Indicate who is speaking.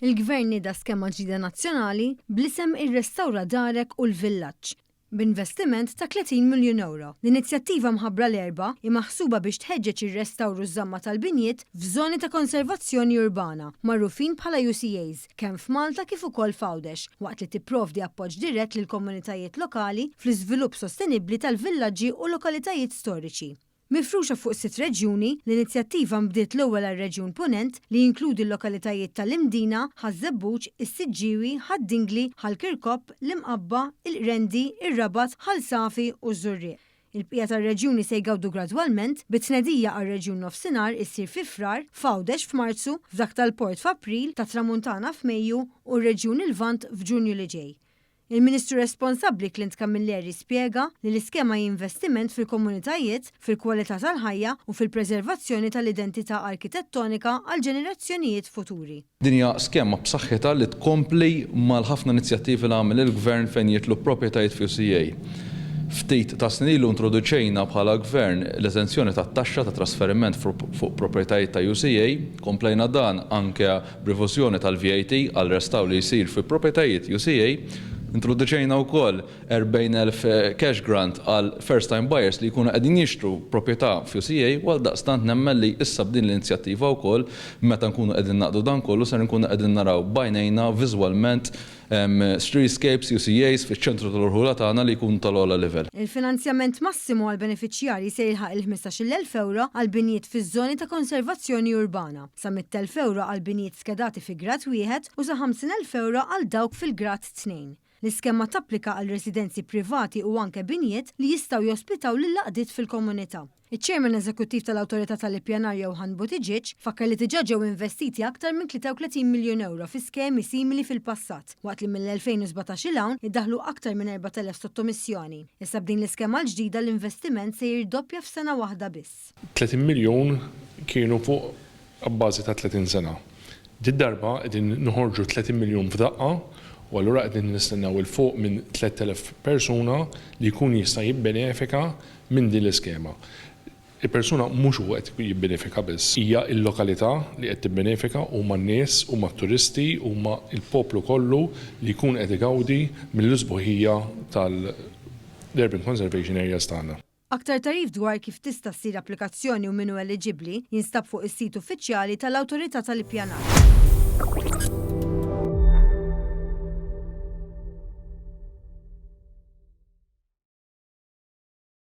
Speaker 1: Il-Gvern nieda skema ġdida nazzjonali bl-isem Irrestawra Darek u l-Villaġġ, b'investiment ta' 30 miljun ewro. L-inizjattiva mħabbra l-Erbgħa hi maħsuba biex tħeġġeġ ir-restawr u ż-żamma tal-binjiet f'żoni ta' konservazzjoni urbana, magħrufin bħala UCAs, kemm f'Malta kif ukoll f'Għawdex, waqt li tipprovdi appoġġ dirett lill-komunitajiet lokali fl-iżvilupp sostenibbli tal-villaġġi u lokalitajiet storiċi. Mifruxa fuq sitt reġjuni, l-inizjattiva nbdiet l-ewwel għar-Reġjun Punent li jinkludi l-lokalitajiet ta' l-Imdina, Ħaż-Żebbuġ, is-Siġġiewi, Ħad-Dingli, Ħal Kirkop, l-Imqabba, il-Qrendi, ir-Rabat, Ħal Safi u ż-Żurrieq. Il-bqija tar-reġjuni se jgawdu gradwalment, bit-tnedija għar-Reġjun Nofsinhar issir fi Frar, f'Għawdex f'Marzu, f'dak tal-Port f'April, tat-Tramuntana f'Mejju u r-Reġjun Lvant f'Ġunju li ġej. Il-Ministru responsabbli Clint Camilleri spjega li l-iskema hi investiment fil-komunitajiet, fil-kwalità tal-ħajja u fil-preservazzjoni tal-identità arkitettonika għall-ġenerazzjonijiet futuri.
Speaker 2: Din hija skema b'saħħitha li tkompli mal-ħafna inizjattivi li għamel il-Gvern fejn jidħlu proprjetajiet f'UCA. Ftit tas-snin ilu introduċejna bħala Gvern l-eżenzjoni tat-taxxa ta' trasferiment fuq proprjetajiet ta' UCA. Komplejna dan anke b'rifużjoni tal-VAT għal restawr li jsir fi proprjetajiet UCA. Introduċejna wkoll 40,000 cash grant għal first time buyers li jkunu qegħdin jixtru proprjetà f'UCA u għaldaqstant nemmen li issa b'din l-inizjattiva wkoll meta nkunu qegħdin naqdu dan kollu ser inkunu qegħdin naraw b'għajnejna viżwalment Streetscapes, UCAs, fiċ-ċentru tal-irħula tagħna li jkunu tal-ogħla livell.
Speaker 1: Il-finanzjament massimu għall-benefiċjarji se jilħaq il-15,000 ewro għal binjiet fiż-żoni ta' konservazzjoni urbana, sa 100,000 ewro għal binjiet skedati fi grad wieħed u sa 50,000 ewro għal dawk fil-grad tnejn. L-iskema tapplika għal residenzi privati u anke binjiet li jistgħu jospitaw lill-għaqdiet fil-komunità. Iċ-Chairman Eżekuttiv tal-Awtorità tal-Ippjanar Johann Buttigieg fakkar li diġà ġew investiti aktar minn 33 miljun ewro fi skemi simili fil-passat, waqt li mill-2017 'il hawn iddaħħlu aktar minn 4,000 sottomissjoni. Issa b'din l-iskema l-ġdida l-investiment se jirdoppja f'sena waħda biss.
Speaker 3: 30 miljun kienu fuq abbażi ta' 30 sena. Did-darba qegħdin noħorġu 30 miljun f'daqqa u allura qegħdin nistennew 'il fuq minn 3,000 persuna li jkun jista' jibbenefika minn din l-iskema. Il-persuna mhux hu qed jibbenefika biss, hija l-lokalità li qed tibbenefika, huma n-nies, huma t-turisti, huma l-poplu kollu li jkun qed igawdi mill-isbuħija tal-Urban Conservation Areas tagħna.
Speaker 1: Aktar tagħrif dwar kif tista' ssir applikazzjoni u min hu eliġibbli jinstab fuq is-sit uffiċjali tal-Awtorità tal-Ippjanar.